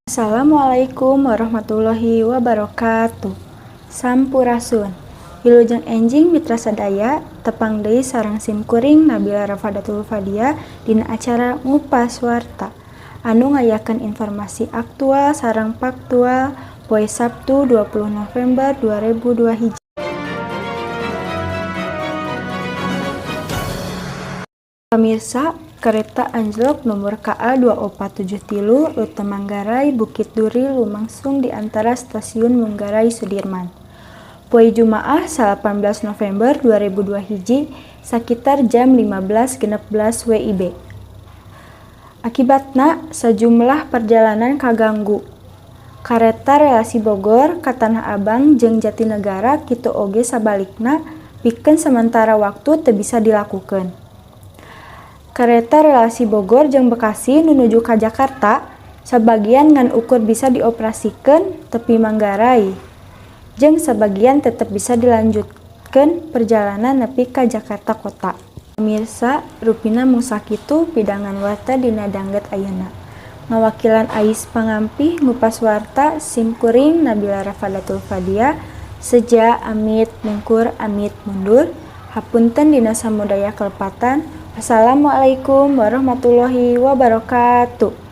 Assalamualaikum warahmatullahi wabarakatuh. Sampurasun. Wilujeng enjing mitra sadaya, tepang deui sareng sim kuring Nabila Rafadatul Fadia dina acara Ngupas Warta anu ngayakeun informasi aktual sareng faktual poe Sabtu 20 November 2002 hiji. Pamirsa, kereta anjlok nomor KA 2473 rute Manggarai Bukit Duri lumangsung di antara Stasiun Manggarai Sudirman. Poe Jumaah 18 November 2002 hiji sakitar jam 15.16 WIB. Akibatna sajumlah perjalanan kaganggu. Kareta relasi Bogor ka Tanah Abang jeung Jatinegara kitu oge sabalikna pikeun sementara waktu teu bisa dilakukeun. Kareta relasi Bogor jeung Bekasi nu nuju ka Jakarta sabagian ngan ukur bisa dioperasikeun tepi Manggarai jeung sabagian tetep bisa dilanjutkeun perjalanan nepi ka Jakarta Kota. Pamirsa, rupina mung sakitu pidangan warta dina danget ayeuna. Ngawakilan Ais Pangampih Ngupas Warta, sim kuring Nabila Rafadatul Fadia seja amit mungkur amit mundur. Hapunten dina samudaya kalepatan. Wassalamualaikum warahmatullahi wabarakatuh.